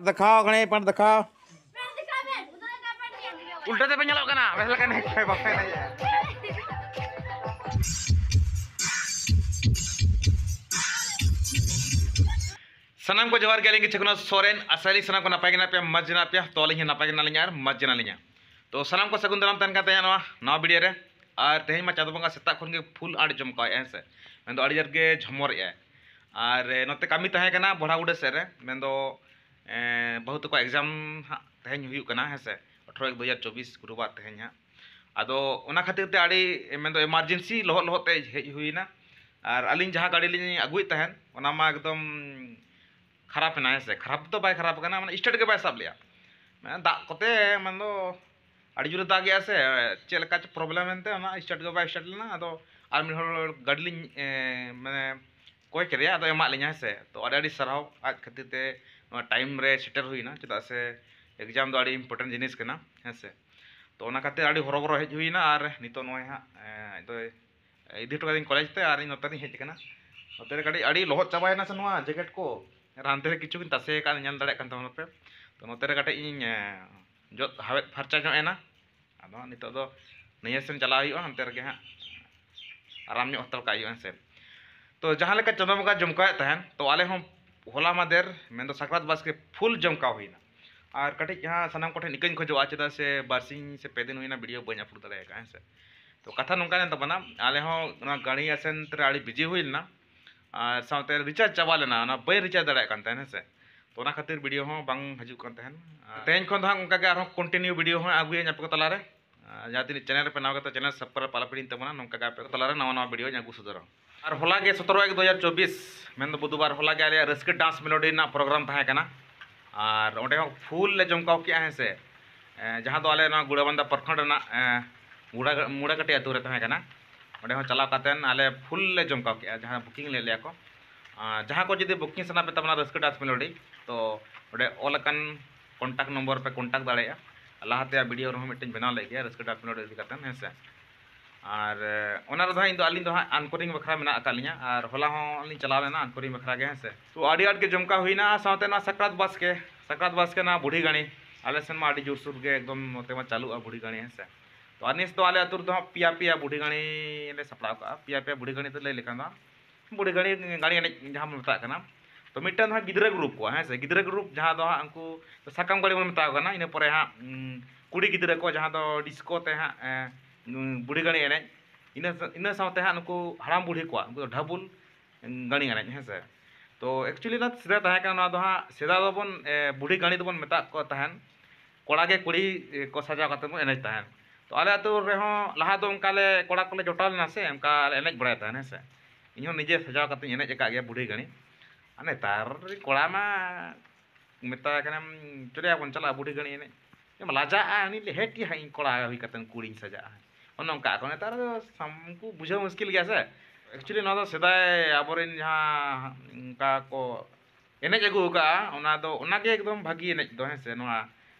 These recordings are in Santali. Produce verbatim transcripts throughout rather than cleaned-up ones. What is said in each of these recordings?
ᱫᱮᱠᱷᱟᱣ ᱜᱟᱹᱲᱤ ᱯᱟᱴ ᱫᱮᱠᱷᱟᱣ᱾ ᱩᱞᱴᱟᱹ ᱛᱮᱯᱮ ᱧᱮᱞᱚᱜ ᱠᱟᱱᱟ, ᱵᱮᱥ ᱞᱮᱠᱟ ᱮᱱᱮᱡ ᱯᱮ, ᱵᱟᱯᱮ ᱮᱱᱮᱡ᱾ ᱥᱟᱱᱟᱢ ᱠᱚ ᱡᱚᱦᱟᱨ ᱜᱮ, ᱟᱹᱞᱤᱧ ᱜᱮ ᱪᱷᱮᱠᱱᱟ ᱥᱚᱨᱮᱱ᱾ ᱟᱥᱟᱭᱟᱞᱤᱧ ᱥᱟᱱᱟᱢ ᱠᱚ ᱱᱟᱯᱟᱭ ᱜᱮ ᱢᱮᱱᱟᱜ ᱯᱮᱭᱟ, ᱢᱚᱡᱽ ᱜᱮ ᱢᱮᱱᱟᱜ ᱯᱮᱭᱟ᱾ ᱛᱚ ᱟᱹᱞᱤᱧ ᱦᱚᱸ ᱱᱟᱯᱟᱭ ᱜᱮ ᱢᱮᱱᱟᱜ ᱞᱤᱧᱟ ᱟᱨ ᱢᱚᱡᱽ ᱜᱮ ᱢᱮᱱᱟᱜ ᱞᱤᱧᱟ᱾ ᱛᱚ ᱥᱟᱱᱟᱢ ᱠᱚ ᱥᱟᱹᱜᱩᱱ ᱫᱟᱨᱟᱢ ᱛᱟᱦᱮᱱ ᱠᱟᱱ ᱛᱟᱦᱮᱸ ᱱᱚᱣᱟ ᱱᱟᱣᱟ ᱵᱷᱤᱰᱤᱭᱳ ᱨᱮ᱾ ᱟᱨ ᱛᱮᱦᱮᱧ ᱢᱟ ᱪᱟᱸᱫᱚ ᱵᱚᱸᱜᱟ ᱥᱮᱛᱟᱜ ᱠᱷᱚᱱ ᱜᱮ ᱯᱷᱩᱞ ᱟᱸᱴ ᱡᱚᱢ ᱠᱟᱣᱮᱫᱼᱟᱭ, ᱦᱮᱸ ᱥᱮ, ᱢᱮᱱᱫᱚ ᱟᱹᱰᱤ ᱡᱳᱨ ᱜᱮ ᱡᱷᱚᱢᱚᱨᱮᱜᱼᱟᱭ᱾ ᱟᱨ ᱮ, ᱱᱚᱛᱮ ᱠᱟᱹᱢᱤ ᱛᱟᱦᱮᱸ ᱠᱟᱱᱟ ᱵᱚᱲᱦᱟᱜᱩᱰᱟᱹ ᱥᱮᱫ ᱨᱮ, ᱢᱮᱱᱫᱚ ᱮ, ᱵᱟᱹᱦᱩ ᱛᱟᱠᱚ ᱮᱠᱡᱟᱢ ᱦᱟᱸᱜ ᱛᱮᱦᱮᱧ ᱦᱩᱭᱩᱜ ᱠᱟᱱᱟ, ᱦᱮᱸ ᱥᱮ, ᱟᱴᱷᱨᱚ ᱮᱠ ᱫᱩ ᱦᱟᱡᱟᱨ ᱪᱚᱵᱵᱤᱥ, ᱜᱩᱨᱩᱵᱟᱨ ᱛᱮᱦᱮᱧ ᱦᱟᱸᱜ᱾ ᱟᱫᱚ ᱚᱱᱟ ᱠᱷᱟᱹᱛᱤᱨ ᱛᱮ ᱟᱹᱰᱤ, ᱢᱮᱱᱫᱚ ᱮᱢᱟᱨᱡᱮᱱᱥᱤ ᱞᱚᱦᱚᱫ ᱞᱚᱦᱚᱫ ᱛᱮ ᱦᱮᱡ ᱦᱩᱭᱱᱟ᱾ ᱟᱨ ᱟᱹᱞᱤᱧ ᱡᱟᱦᱟᱸ ᱜᱟᱹᱰᱤ ᱞᱤᱧ ᱟᱹᱜᱩᱭᱮᱫ ᱛᱟᱦᱮᱸᱫ, ᱚᱱᱟ ᱢᱟ ᱮᱠᱫᱚᱢ ᱠᱷᱟᱨᱟᱯ ᱮᱱᱟ, ᱦᱮᱸ ᱥᱮ᱾ ᱠᱷᱟᱨᱟᱯ ᱫᱚ ᱵᱟᱭ ᱠᱷᱟᱨᱟᱯ ᱟᱠᱟᱱᱟ, ᱢᱟᱱᱮ ᱥᱴᱟᱨᱴ ᱜᱮ ᱵᱟᱭ ᱥᱟᱵ ᱞᱮᱜᱼᱟ᱾ ᱢᱟᱱᱮ ᱫᱟᱜ ᱠᱚᱛᱮ, ᱢᱮᱱᱫᱚ ᱟᱹᱰᱤ ᱡᱳᱨᱮ ᱫᱟᱜᱮᱜᱼᱟ ᱥᱮ, ᱪᱮᱫ ᱞᱮᱠᱟ ᱪᱚ ᱯᱨᱚᱵᱞᱮᱢ ᱮᱱᱛᱮ ᱚᱱᱟ ᱥᱴᱟᱨᱴ ᱜᱮ ᱵᱟᱭ ᱥᱴᱟᱨᱴ ᱞᱮᱱᱟ᱾ ᱟᱫᱚ ᱟᱨ ᱢᱤᱫ ᱦᱚᱲ ᱜᱟᱹᱰᱤ ᱞᱤᱧ, ᱮ, ᱢᱟᱱᱮ ᱠᱚᱭ ᱠᱮᱫᱮᱭᱟ, ᱟᱫᱚ ᱮᱢᱟᱜ ᱞᱤᱧᱟ, ᱦᱮᱸ ᱥᱮ᱾ ᱛᱚ ᱟᱹᱰᱤ ᱟᱹᱰᱤ ᱥᱟᱨᱦᱟᱣ, ᱟᱡ ᱠᱷᱟᱹᱛᱤᱨ ᱛᱮ ᱱᱚᱣᱟ ᱴᱟᱭᱤᱢ ᱨᱮ ᱥᱮᱴᱮᱨ ᱦᱩᱭᱱᱟ, ᱪᱮᱫᱟᱜ ᱥᱮ ᱮᱠᱡᱟᱢ ᱫᱚ ᱟᱹᱰᱤ ᱤᱢᱯᱚᱨᱴᱮᱱᱴ ᱡᱤᱱᱤᱥ ᱠᱟᱱᱟ, ᱦᱮᱸ ᱥᱮ᱾ ᱛᱚ ᱚᱱᱟ ᱠᱷᱟᱹᱛᱤᱨ ᱟᱹᱰᱤ ᱦᱚᱨᱚᱵᱚᱨᱚ ᱦᱮᱡ ᱦᱩᱭᱱᱟ᱾ ᱟᱨ ᱱᱤᱛᱚᱜ ᱱᱚᱜᱼᱚᱭ ᱦᱟᱸᱜ, ᱮ, ᱟᱡ ᱫᱚᱭ ᱤᱫᱤ ᱦᱚᱴᱚ ᱠᱟᱹᱫᱤᱧ ᱠᱚᱞᱮᱡᱽ ᱛᱮ, ᱟᱨ ᱤᱧ ᱱᱚᱛᱮ ᱨᱤᱧ ᱦᱮᱡ ᱟᱠᱟᱱᱟ᱾ ᱱᱚᱛᱮ ᱨᱮ ᱠᱟᱹᱴᱤᱡ ᱟᱹᱰᱤ ᱞᱚᱦᱚᱫ ᱪᱟᱵᱟᱭᱮᱱᱟ ᱥᱮ ᱱᱚᱣᱟ ᱡᱮᱠᱮᱴ ᱠᱚ, ᱟᱨ ᱦᱟᱱᱛᱮ ᱨᱮ ᱠᱤᱪᱷᱩ ᱜᱤᱧ ᱛᱟᱥᱮ ᱟᱠᱟᱫ, ᱧᱮᱞ ᱫᱟᱲᱮᱭᱟᱜ ᱠᱟᱱ ᱛᱟᱵᱚᱱᱟ ᱯᱮ᱾ ᱛᱚ ᱱᱚᱛᱮ ᱨᱮ ᱠᱟᱹᱴᱤᱡ ᱤᱧ, ᱮ, ᱡᱚᱫ ᱦᱟᱣᱮᱫ ᱯᱷᱟᱨᱪᱟ ᱧᱚᱜ ᱮᱱᱟ᱾ ᱟᱫᱚ ᱦᱟᱸᱜ ᱱᱤᱛᱚᱜ ᱫᱚ ᱱᱟᱹᱭᱦᱟᱹᱨ ᱥᱮᱱ ᱪᱟᱞᱟᱣ ᱦᱩᱭᱩᱜᱼᱟ, ᱦᱟᱱᱛᱮ ᱨᱮᱜᱮ ᱦᱟᱸᱜ ᱟᱨᱟᱢ ᱧᱚᱜ ᱦᱟᱛᱟᱲ ᱠᱟᱜ ᱦᱩᱭᱩᱜᱼᱟ, ᱦᱮᱸ ᱥᱮ᱾ ᱛᱚ ᱡᱟᱦᱟᱸ ᱞᱮᱠᱟ ᱪᱟᱸᱫᱳ ᱵᱚᱸᱜᱟ ᱡᱚᱢ ᱠᱟᱣᱮᱫ ᱛᱟᱦᱮᱱ, ᱛᱚ ᱟᱞᱮ ᱦᱚᱸ ᱦᱚᱞᱟ ᱢᱟᱫᱮᱨ, ᱢᱮᱱᱫᱚ ᱥᱟᱠᱨᱟᱛ ᱵᱟᱥᱠᱮ ᱯᱷᱩᱞ ᱡᱚᱢ ᱠᱟᱣ ᱦᱩᱭᱱᱟ᱾ ᱟᱨ ᱠᱟᱹᱴᱤᱡ ᱡᱟᱦᱟᱸ ᱥᱟᱱᱟᱢ ᱠᱚᱴᱷᱮᱱ ᱤᱠᱟᱹᱧ ᱠᱷᱚᱡᱚᱜᱼᱟ, ᱪᱮᱫᱟᱜ ᱥᱮ ᱵᱟᱨᱥᱤᱧ ᱥᱮ ᱯᱮ ᱫᱤᱱ ᱦᱩᱭᱱᱟ ᱵᱷᱤᱰᱤᱭᱳ ᱵᱟᱹᱧ ᱟᱯᱞᱳᱰ ᱫᱟᱲᱮ ᱟᱠᱟᱫᱼᱟ, ᱦᱮᱸ ᱥᱮ᱾ ᱛᱚ ᱠᱟᱛᱷᱟ ᱱᱚᱝᱠᱟ ᱠᱟᱱ ᱛᱟᱵᱚᱱᱟ, ᱟᱞᱮ ᱦᱚᱸ ᱱᱚᱣᱟ ᱜᱟᱹᱲᱤ ᱟᱥᱮᱱ ᱨᱮ ᱟᱹᱰᱤ ᱵᱤᱡᱤ ᱦᱩᱭ ᱞᱮᱱᱟ, ᱟᱨ ᱥᱟᱶᱛᱮ ᱨᱤᱪᱟᱨᱡᱽ ᱪᱟᱵᱟ ᱞᱮᱱᱟ, ᱚᱱᱟ ᱵᱟᱹᱧ ᱨᱤᱪᱟᱨᱡᱽ ᱫᱟᱲᱮᱭᱟᱜ ᱠᱟᱱ ᱛᱟᱦᱮᱸᱱ, ᱦᱮᱸ ᱥᱮ᱾ ᱛᱚ ᱚᱱᱟ ᱠᱷᱟᱹᱛᱤᱨ ᱵᱷᱤᱰᱤᱭᱳ ᱦᱚᱸ ᱵᱟᱝ ᱦᱤᱡᱩᱜ ᱠᱟᱱ ᱛᱟᱦᱮᱸᱱ᱾ ᱟᱨ ᱛᱮᱦᱮᱧ ᱠᱷᱚᱱ ᱫᱚ ᱦᱟᱸᱜ ᱚᱱᱠᱟ ᱜᱮ ᱟᱨᱦᱚᱸ ᱠᱚᱱᱴᱤᱱᱤᱭᱩ ᱵᱷᱤᱰᱤᱭᱳ ᱦᱚᱸ ᱟᱹᱜᱩᱭᱟᱹᱧ ᱟᱯᱮ ᱠᱚ ᱛᱟᱞᱟᱨᱮ᱾ ᱟᱨ ᱡᱟᱦᱟᱸ ᱛᱤᱱᱟᱹᱜ ᱪᱮᱱᱮᱞ ᱨᱮᱯᱮ ᱱᱟᱣᱟ ᱜᱮ, ᱛᱚ ᱪᱮᱱᱮᱞ ᱥᱟᱵᱥᱠᱨᱟᱭᱤᱵ ᱟᱞᱚ ᱯᱮ ᱦᱤᱲᱤᱧ ᱛᱟᱵᱚᱱᱟ, ᱱᱚᱝᱠᱟ ᱜᱮ ᱟᱯᱮ ᱠᱚ ᱛᱟᱞᱟᱨᱮ ᱱᱟᱣᱟ ᱱᱟᱣᱟ ᱵᱷᱤᱰᱤᱭᱳᱧ ᱟᱹᱜᱩ ᱥᱚᱫᱚᱨᱟ᱾ ᱟᱨ ᱦᱚᱞᱟ ᱜᱮ ᱥᱚᱛᱨᱚ ᱮᱠ ᱫᱩ ᱦᱟᱡᱟᱨ ᱪᱚᱵᱵᱤᱥ, ᱢᱮᱱᱫᱚ ᱵᱩᱫᱷᱵᱟᱨ, ᱦᱚᱞᱟ ᱜᱮ ᱟᱞᱮᱭᱟᱜ ᱨᱟᱹᱥᱠᱟᱹ ᱰᱟᱱᱥ ᱢᱮᱞᱳᱰᱤ ᱨᱮᱱᱟᱜ ᱯᱨᱳᱜᱨᱟᱢ ᱛᱟᱦᱮᱸ ᱠᱟᱱᱟ᱾ ᱟᱨ ᱚᱸᱰᱮ ᱦᱚᱸ ᱯᱷᱩᱞ ᱞᱮ ᱡᱚᱢᱠᱟᱣ ᱠᱮᱜᱼᱟ, ᱦᱮᱸ ᱥᱮ᱾ ᱮᱸ, ᱡᱟᱦᱟᱸ ᱫᱚ ᱟᱞᱮ ᱱᱚᱣᱟ ᱜᱩᱲᱟᱵᱟᱱᱫᱟ ᱯᱨᱚᱠᱷᱚᱸᱰ ᱨᱮᱱᱟᱜ, ᱮᱸ, ᱢᱩᱲᱟ-, ᱢᱩᱲᱟᱠᱟᱹᱴᱤ ᱟᱹᱛᱩ ᱨᱮ ᱛᱟᱦᱮᱸ ᱠᱟᱱᱟ᱾ ᱚᱸᱰᱮ ᱦᱚᱸ ᱪᱟᱞᱟᱣ ᱠᱟᱛᱮᱱ ᱟᱞᱮ ᱯᱷᱩᱞ ᱞᱮ ᱡᱚᱢᱠᱟᱣ ᱠᱮᱜᱼᱟ, ᱡᱟᱦᱟᱸ ᱵᱩᱠᱤᱝ ᱞᱮᱫ ᱞᱮᱭᱟ ᱠᱚ᱾ ᱟᱨ ᱡᱟᱦᱟᱸ ᱠᱚ ᱡᱩᱫᱤ ᱵᱩᱠᱤᱝ ᱥᱟᱱᱟ ᱯᱮ ᱛᱟᱵᱚᱱᱟ ᱨᱟᱹᱥᱠᱟᱹ ᱰᱟᱱᱥ ᱢᱮᱞᱳᱰᱤ, ᱛᱚ ᱚᱸᱰᱮ ᱚᱞ ᱟᱠᱟᱱ ᱠᱚᱱᱴᱟᱠᱴ ᱱᱚᱢᱵᱚᱨ ᱯᱮ ᱠᱚᱱᱴᱟᱠᱴ ᱫᱟᱲᱮᱭᱟᱜᱼᱟ᱾ ᱞᱟᱦᱟᱛᱮ ᱵᱷᱤᱰᱤᱭᱳ ᱨᱮᱦᱚᱸ ᱢᱤᱫᱴᱮᱱ ᱵᱮᱱᱟᱣ ᱞᱮᱫ ᱜᱮᱭᱟ ᱨᱟᱹᱥᱠᱟᱹ ᱰᱟᱱᱥ ᱢᱮᱞᱳᱰᱤ ᱤᱫᱤ ᱠᱟᱛᱮᱱ, ᱦᱮᱸ ᱥᱮ᱾ ᱟᱨ ᱚᱱᱟ ᱨᱮᱫᱚ ᱦᱟᱸᱜ ᱤᱧ ᱫᱚ ᱟᱹᱞᱤᱧ ᱫᱚ ᱦᱟᱸᱜ ᱟᱱᱠᱚᱨᱤᱝ ᱵᱟᱠᱷᱨᱟ ᱢᱮᱱᱟᱜ ᱟᱠᱟᱫ ᱞᱤᱧᱟ᱾ ᱟᱨ ᱦᱚᱞᱟ ᱦᱚᱸ ᱞᱤᱧ ᱪᱟᱞᱟᱣ ᱞᱮᱱᱟ ᱟᱱᱠᱚᱨᱤᱝ ᱵᱟᱠᱷᱨᱟ ᱜᱮ, ᱦᱮᱸ ᱥᱮ᱾ ᱛᱚ ᱟᱹᱰᱤ ᱟᱸᱴ ᱜᱮ ᱡᱚᱢᱠᱟᱣ ᱦᱩᱭᱱᱟ᱾ ᱥᱟᱶᱛᱮ ᱱᱚᱣᱟ ᱥᱟᱠᱨᱟᱛ ᱵᱟᱥᱠᱮ, ᱥᱟᱠᱨᱟᱛ ᱵᱟᱥᱠᱮ ᱱᱚᱣᱟ ᱵᱩᱲᱦᱤ ᱜᱟᱹᱲᱤ, ᱟᱞᱮ ᱥᱮᱱ ᱢᱟ ᱟᱹᱰᱤ ᱡᱳᱨᱥᱳᱨ ᱜᱮ ᱮᱠᱫᱚᱢ ᱱᱚᱛᱮ ᱢᱟ ᱪᱟᱹᱞᱩᱜᱼᱟ ᱵᱩᱲᱦᱤ ᱜᱟᱹᱲᱤ, ᱦᱮᱸ ᱥᱮ᱾ ᱛᱚ ᱟᱨ ᱱᱮᱥ ᱫᱚ ᱟᱞᱮ ᱟᱹᱛᱩ ᱨᱮᱫᱚ ᱦᱟᱸᱜ ᱯᱮᱭᱟ ᱯᱮᱭᱟ ᱵᱩᱲᱦᱤ ᱜᱟᱹᱲᱤ ᱞᱮ ᱥᱟᱯᱲᱟᱣ ᱠᱟᱜᱼᱟ᱾ ᱯᱮᱭᱟ ᱯᱮᱭᱟ ᱵᱩᱲᱦᱤ ᱜᱟᱹᱲᱤ ᱫᱚ ᱞᱟᱹᱭ ᱞᱮᱠᱷᱟᱱ ᱫᱚ ᱵᱩᱲᱦᱤ ᱜᱟᱹᱲᱤ, ᱜᱟᱹᱲᱤ ᱮᱱᱮᱡ ᱡᱟᱦᱟᱸ ᱵᱚᱱ ᱢᱮᱛᱟᱜ ᱠᱟᱱᱟ᱾ ᱛᱚ ᱢᱤᱫᱴᱟᱝ ᱫᱚ ᱦᱟᱸᱜ ᱜᱤᱫᱽᱨᱟᱹ ᱜᱨᱩᱯ ᱠᱚᱣᱟ, ᱦᱮᱸ ᱥᱮ, ᱜᱤᱫᱽᱨᱟᱹ ᱜᱨᱩᱯ ᱡᱟᱦᱟᱸ ᱫᱚ ᱦᱟᱸᱜ ᱩᱱᱠᱩ ᱥᱟᱠᱟᱢ ᱜᱟᱹᱲᱤ ᱵᱚᱱ ᱢᱮᱛᱟᱣ ᱠᱟᱱᱟ᱾ ᱤᱱᱟᱹ ᱯᱚᱨᱮ ᱦᱟᱸᱜ ᱩᱸ, ᱠᱩᱲᱤ ᱜᱤᱫᱽᱨᱟᱹ ᱠᱚ ᱡᱟᱦᱟᱸ ᱫᱚ ᱰᱤᱥᱠᱳ ᱛᱮ ᱦᱟᱸᱜ ᱮᱸ, ᱩᱸ, ᱵᱩᱲᱦᱤ ᱜᱟᱹᱲᱤ ᱮᱱᱮᱡ, ᱤᱱᱟᱹ ᱤᱱᱟᱹ ᱥᱟᱶᱛᱮ ᱦᱟᱸᱜ ᱱᱩᱠᱩ ᱦᱟᱲᱟᱢ ᱵᱩᱲᱦᱤ ᱠᱚᱣᱟᱜ, ᱩᱱᱠᱩ ᱫᱚ ᱰᱷᱟᱵᱩᱞ ᱜᱟᱹᱲᱤ ᱮᱱᱮᱡ, ᱦᱮᱸ ᱥᱮ᱾ ᱛᱚ actually ᱱᱚᱣᱟ ᱥᱮᱫᱟᱭ ᱛᱟᱦᱮᱸ ᱠᱟᱱᱟ, ᱱᱚᱣᱟ ᱫᱚ ᱦᱟᱸᱜ ᱥᱮᱫᱟᱭ ᱫᱚᱵᱚᱱ ᱮ, ᱵᱩᱲᱦᱤ ᱜᱟᱹᱲᱤ ᱫᱚᱵᱚᱱ ᱢᱮᱛᱟᱜ ᱠᱚ ᱛᱟᱦᱮᱸᱱ᱾ ᱠᱚᱲᱟ ᱜᱮ ᱠᱩᱲᱤ ᱮ, ᱠᱚ ᱥᱟᱡᱟᱣ ᱠᱟᱛᱮ ᱵᱚᱱ ᱮᱱᱮᱡ ᱛᱟᱦᱮᱸᱱ᱾ ᱛᱚ ᱟᱞᱮ ᱟᱹᱛᱩ ᱨᱮᱦᱚᱸ ᱞᱟᱦᱟ ᱫᱚ ᱚᱱᱠᱟ ᱞᱮ ᱠᱚᱲᱟ ᱠᱚᱞᱮ ᱡᱚᱴᱟᱣ ᱞᱮᱱᱟ ᱥᱮ, ᱚᱱᱠᱟ ᱞᱮ ᱮᱱᱮᱡ ᱵᱟᱲᱟᱭ ᱛᱟᱦᱮᱸᱱ, ᱦᱮᱸ ᱥᱮ᱾ ᱤᱧᱦᱚᱸ ᱱᱤᱡᱮ ᱥᱟᱡᱟᱣ ᱠᱟᱛᱮᱧ ᱮᱱᱮᱡ ᱟᱠᱟᱫ ᱜᱮᱭᱟ ᱵᱩᱲᱦᱤ ᱜᱟᱹᱲᱤ᱾ ᱟᱨ ᱱᱮᱛᱟᱨ ᱠᱚᱲᱟ ᱢᱟ ᱢᱮᱛᱟᱭ ᱠᱟᱱᱟᱢ, "ᱪᱚᱞᱮᱭᱟ ᱵᱚᱱ ᱪᱟᱞᱟᱜᱼᱟ ᱵᱩᱰᱷᱤ ᱜᱟᱹᱲᱤ ᱮᱱᱮᱡ", ᱞᱟᱡᱟᱜᱼᱟ ᱩᱱᱤ, ᱞᱮᱦᱮᱴ ᱜᱮ ᱦᱟᱸᱜ ᱤᱧ ᱠᱚᱲᱟ ᱦᱩᱭ ᱠᱟᱛᱮ ᱠᱩᱲᱤᱧ ᱥᱟᱡᱟᱜᱼᱟ᱾ ᱚᱱᱮ ᱚᱱᱠᱟ ᱠᱚ ᱱᱮᱛᱟᱨ ᱫᱚ ᱥᱟᱢ-, ᱩᱱᱠᱩ ᱵᱩᱡᱷᱟᱹᱣ ᱢᱩᱥᱠᱤᱞ ᱜᱮᱭᱟ ᱥᱮ᱾ Actually ᱱᱚᱣᱟ ᱫᱚ ᱥᱮᱫᱟᱭ ᱟᱵᱚᱨᱮᱱ ᱡᱟᱦᱟᱸ ᱚᱱᱠᱟ ᱠᱚ ᱮᱱᱮᱡ ᱟᱹᱜᱩ ᱟᱠᱟᱫᱼᱟ, ᱚᱱᱟ ᱫᱚ, ᱚᱱᱟᱜᱮ ᱮᱠᱫᱚᱢ ᱵᱷᱟᱹᱜᱤ ᱮᱱᱮᱡ ᱫᱚ, ᱦᱮᱸ ᱥᱮ᱾ ᱱᱚᱣᱟ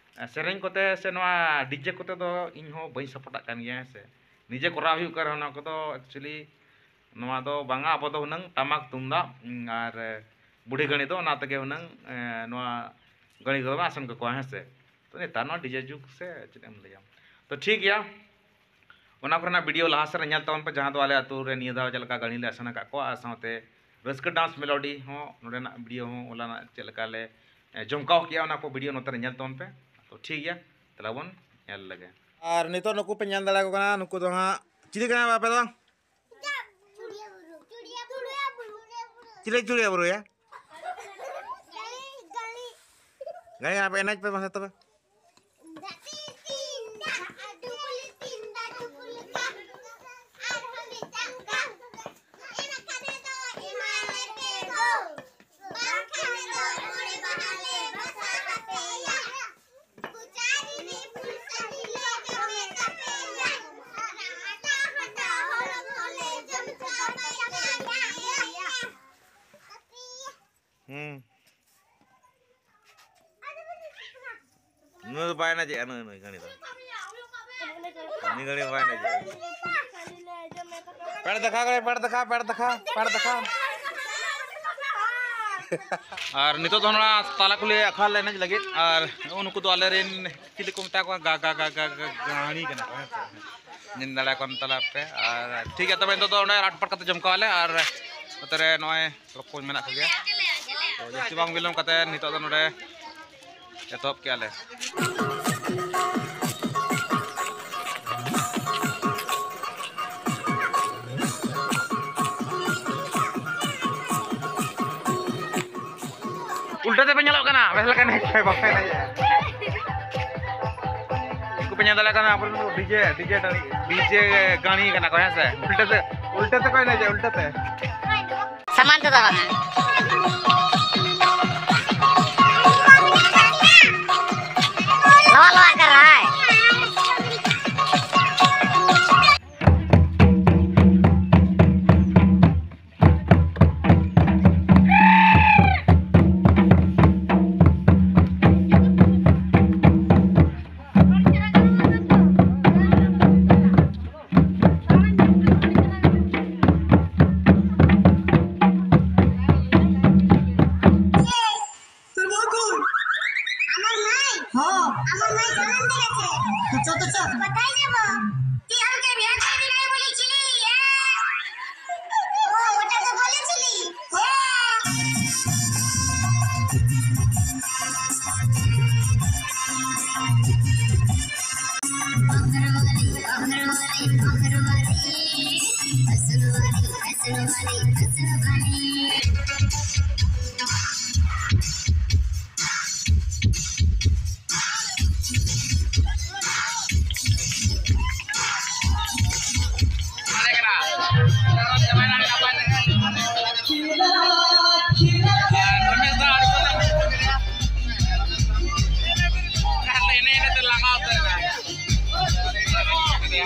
ᱥᱮᱨᱮᱧ ᱠᱚᱛᱮ ᱥᱮ ᱱᱚᱣᱟ ᱰᱤᱡᱮ ᱠᱚᱛᱮ ᱫᱚ ᱤᱧ ᱦᱚᱸ ᱵᱟᱹᱧ ᱥᱟᱯᱳᱨᱴᱟᱜ ᱠᱟᱱ ᱜᱮᱭᱟ, ᱦᱮᱸ ᱥᱮ᱾ ᱱᱤᱡᱮ ᱠᱚᱨᱟᱣ ᱦᱩᱭᱩᱜ ᱠᱟᱱ ᱨᱮᱦᱚᱸ ᱱᱚᱣᱟ ᱠᱚᱫᱚ actually ᱱᱚᱣᱟ ᱫᱚ ᱵᱟᱝᱟ, ᱟᱵᱚ ᱫᱚ ᱦᱩᱱᱟᱹᱝ ᱴᱟᱢᱟᱠ ᱛᱩᱢᱫᱟᱜ, ᱩᱸ, ᱟᱨ, ᱮ, ᱵᱩᱰᱷᱤ ᱜᱟᱹᱲᱤ ᱫᱚ ᱚᱱᱟ ᱛᱮᱜᱮ ᱦᱩᱱᱟᱹᱝ, ᱮ, ᱱᱚᱣᱟ ᱜᱟᱹᱲᱤ ᱠᱚᱫᱚ ᱵᱚᱱ ᱟᱥᱮᱱ ᱠᱟᱠᱚᱣᱟ, ᱦᱮᱸ ᱥᱮ᱾ ᱛᱚ ᱱᱮᱛᱟᱨ ᱱᱚᱣᱟ ᱰᱤᱡᱮ ᱡᱩᱜᱽ ᱥᱮ ᱪᱮᱫ ᱮᱢ ᱞᱟᱹᱭᱟ᱾ ᱛᱚ ᱴᱷᱤᱠ ᱜᱮᱭᱟ, ᱚᱱᱟ ᱠᱚᱨᱮᱱᱟᱜ ᱵᱷᱤᱰᱤᱭᱳ ᱞᱟᱦᱟ ᱥᱮᱫ ᱨᱮ ᱧᱮᱞ ᱛᱟᱵᱚᱱ ᱯᱮ, ᱡᱟᱦᱟᱸ ᱫᱚ ᱟᱞᱮ ᱟᱹᱛᱩ ᱨᱮ ᱱᱤᱭᱟᱹ ᱫᱷᱟᱣ ᱪᱮᱫ ᱞᱮᱠᱟ ᱜᱟᱹᱲᱤ ᱞᱮ ᱟᱥᱮᱱ ᱟᱠᱟᱫ ᱠᱚᱣᱟ, ᱟᱨ ᱥᱟᱶᱛᱮ ᱨᱟᱹᱥᱠᱟᱹ ᱰᱟᱱᱥ ᱢᱮᱞᱳᱰᱤ ᱦᱚᱸ ᱱᱚᱰᱮᱱᱟᱜ ᱵᱷᱤᱰᱤᱭᱳ ᱦᱚᱸ ᱚᱱᱟ ᱨᱮᱱᱟᱜ ᱪᱮᱫ ᱞᱮᱠᱟ ᱞᱮ, ᱮ, ᱡᱚᱢᱠᱟᱣ ᱠᱮᱜᱼᱟ, ᱚᱱᱟ ᱠᱚ ᱵᱷᱤᱰᱤᱭᱳ ᱱᱚᱛᱮ ᱨᱮ ᱧᱮᱞ ᱛᱟᱵᱚᱱ ᱯᱮ᱾ ᱛᱚ ᱴᱷᱤᱠ ᱜᱮᱭᱟ, ᱛᱟᱦᱞᱮ ᱵᱚᱱ ᱧᱮᱞ ᱞᱮᱜᱮ᱾ ᱟᱨ ᱱᱤᱛᱚᱜ ᱱᱩᱠᱩ ᱯᱮ ᱧᱮᱞ ᱫᱟᱲᱮᱭᱟᱠᱚ ᱠᱟᱱᱟ, ᱱᱩᱠᱩ ᱫᱚ ᱦᱟᱸᱜ ᱪᱤᱞᱤ ᱠᱟᱱᱟ ᱯᱮ ᱟᱯᱮ ᱫᱚ? ᱪᱤᱞᱤ ᱪᱩᱲᱤᱭᱟ ᱵᱩᱨᱩᱭᱟ? ᱜᱟᱹᱭ ᱟᱯᱮ ᱮᱱᱮᱡ ᱯᱮ ᱢᱟᱥᱮ ᱛᱚᱵᱮ᱾ ᱦᱩᱸ᱾ ᱱᱩᱭ ᱫᱚ ᱵᱟᱭ ᱮᱱᱮᱡᱮᱜᱼᱟ, ᱱᱩᱭ, ᱱᱩᱭ ᱜᱷᱟᱹᱲᱤ ᱫᱚ᱾ ᱩᱱᱤ ᱜᱷᱟᱹᱲᱤ ᱵᱟᱭ ᱮᱱᱮᱡᱮᱜᱼᱟ᱾ ᱯᱮᱲ ᱫᱮᱠᱷᱟ ᱠᱚᱨᱮ, ᱯᱮᱲ ᱫᱮᱠᱷᱟ, ᱯᱮᱲ ᱫᱮᱠᱷᱟ, ᱯᱮᱲ ᱫᱮᱠᱷᱟ᱾ ᱟᱨ ᱱᱤᱛᱚᱜ ᱫᱚ ᱱᱚᱣᱟ ᱛᱟᱞᱟ ᱠᱩᱞᱦᱤ ᱟᱠᱷᱲᱟ ᱞᱮ ᱮᱱᱮᱡ ᱞᱟᱹᱜᱤᱫ᱾ ᱟᱨ ᱱᱩᱠᱩ ᱫᱚ ᱟᱞᱮᱨᱮᱱ, ᱪᱤᱞᱤ ᱠᱚ ᱢᱮᱛᱟ ᱠᱚᱣᱟ, ᱜᱟ-, ᱜᱟ-, ᱜᱟ-, ᱜᱟ-, ᱜᱟ-, ᱜᱟᱹᱲᱤ ᱠᱟᱱᱟ ᱠᱚ, ᱦᱮᱸ ᱥᱮ? ᱧᱮᱞ ᱫᱟᱲᱮᱭᱟᱠᱚ ᱠᱟᱱ ᱛᱟᱞᱮ ᱟᱯᱮ᱾ ᱟᱨ ᱴᱷᱤᱠ ᱜᱮᱭᱟ, ᱛᱚᱵᱮ ᱱᱤᱛᱚᱜ ᱫᱚ ᱚᱸᱰᱮ ᱨᱟᱴᱯᱟᱴ ᱠᱟᱛᱮ ᱡᱚᱢ ᱠᱟᱜᱼᱟ ᱞᱮ᱾ ᱟᱨ ᱱᱚᱛᱮ ᱨᱮ ᱱᱚᱜᱼᱚᱭ ᱨᱚᱠᱚᱡ ᱢᱮᱱᱟᱜ ᱠᱚᱜᱮᱭᱟ᱾ ᱛᱚ, ᱡᱟᱹᱥᱛᱤ ᱵᱟᱝ ᱵᱤᱞᱚᱢ ᱠᱟᱛᱮ ᱱᱤᱛᱚᱜ ᱫᱚ ᱱᱚᱰᱮ ᱮᱛᱚᱦᱚᱵ ᱠᱮᱜᱼᱟ ᱞᱮ᱾ ᱩᱞᱴᱟᱹ ᱛᱮᱯᱮ ᱧᱮᱞᱚᱜ ᱠᱟᱱᱟ, ᱵᱮᱥ ᱞᱮᱠᱟ ᱮᱱᱮᱡ ᱯᱮ, ᱵᱟᱯᱮ ᱮᱱᱮᱡ᱾ ᱩᱱᱠᱩ ᱯᱮ ᱧᱮᱞ ᱫᱟᱲᱮᱭᱟᱜ ᱠᱟᱱᱟ, ᱟᱵᱚᱨᱮᱱ ᱫᱚ ᱰᱤᱡᱮ, ᱰᱤᱡᱮ ᱰᱟᱹᱲᱤ, ᱰᱤᱡᱮ ᱜᱟᱹᱲᱤ ᱠᱟᱱᱟ ᱠᱚ, ᱦᱮᱸ ᱥᱮ? ᱩᱞᱴᱟᱹ ᱛᱮ, ᱩᱞᱴᱟᱹ ᱛᱮᱠᱚ ᱮᱱᱮᱡᱟ, ᱩᱞᱴᱟᱹ ᱛᱮ᱾ ᱥᱟᱢᱟᱱ ᱛᱮᱫᱚ ᱵᱟᱝᱟ᱾ ᱞᱚᱣᱟ ᱞᱚᱣᱟ ᱠᱟᱨᱟᱭ᱾ তোর বউ কই? আমার মাই? হ্যাঁ। আমার মাই জানান দিয়ে গেছে। তো চ, তো চ। কোথায় যাব? তুই আমাকে বিয়ে করবি না বলেছিলি? হ্যাঁ। ও, ওটা তো বলেছিলি। হ্যাঁ।